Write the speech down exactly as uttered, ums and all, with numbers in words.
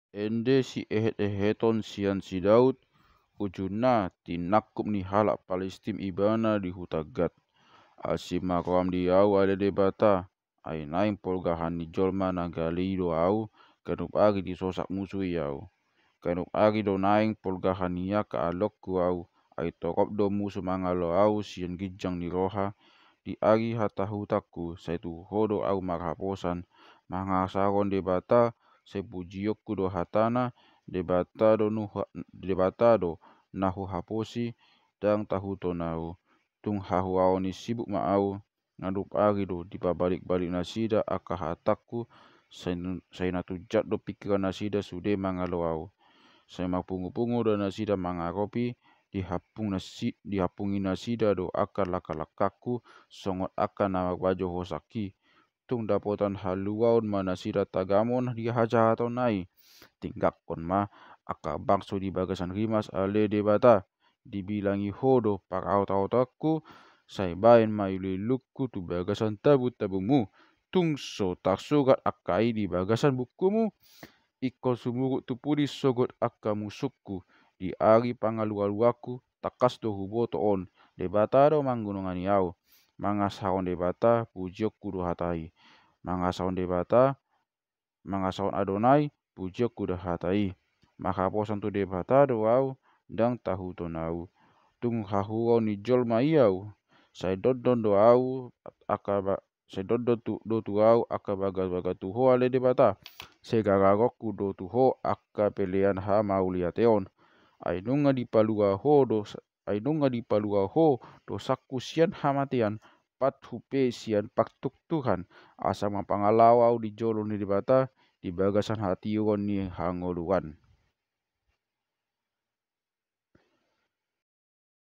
Ende siehet-eheton sian si Daud, ujungna tinangkup ni halak Palistim ibana di huta Gat. Asi ma roham di ahu ale Debata, ai naeng polgahan ni jolma na gale i do ahu, ganup ari disosak musu i ahu. Ganup ari do naeng polgahan ni angka alongku ahu, ai torop do musu mangalo ahu sian ginjang ni roha. Di ari hatahutanku sai tu Ho do ahu marhaposan. Mangasahon Debata sai pujionku do hatana. Debata do nuha, Debata do na huhaposi, ndang tahuton ahu. Tung hahuaon ni sibuk ma ahu. Ganup ari do dipabalik-balik nasida angka hatangku, sai, sai na tunjat do pingkiran nasida sude mangalo ahu. Sai marpungu-pungu do nasida mangaropi, dihampung nasi, dihampungi nasida do angka langka-langkangku, songon angka na marbajo hosak i. Tung dapotan haluaon ma nasida tagamon di hajahaton na i. Tinggakkon ma angka bangso di bagasan rimas ale Debata. Dibilangi Ho do parhaot-haotanku, sai baen ma ilu-ilungku tu bagasan tabu-tabumu. Tung so tarsurat angka i di bagasan bukumu, ingkon sumurut tu pudi sogot angka musungku. Di ari pangalualuanku, tangkas do huboto on, Debata do manggunungani ahu. Mangasahon Debata, pujionku do hata i. Mangasahon Debata, mangasahon Adonai, pujionku do hata i. Marhaposan tu Debata do ahu, ndang tahuton ahu. Tung hahuaon ni jolma i ahu, sai dondon do ahu angka ba, sai dondon tu, do tu ahu angka bagas-bagas tu Ho ale Debata. Sai gararonku do tu Ho angka pelean hamauliateon. Ai nunga dipalua Ho do, ai nunga dipalua Ho dosangku sian hamatean, pathu pe sian partuktuhan, asa mangalaho ahu di jolo ni Debata, di bagasan hatiuron ni hangoluan.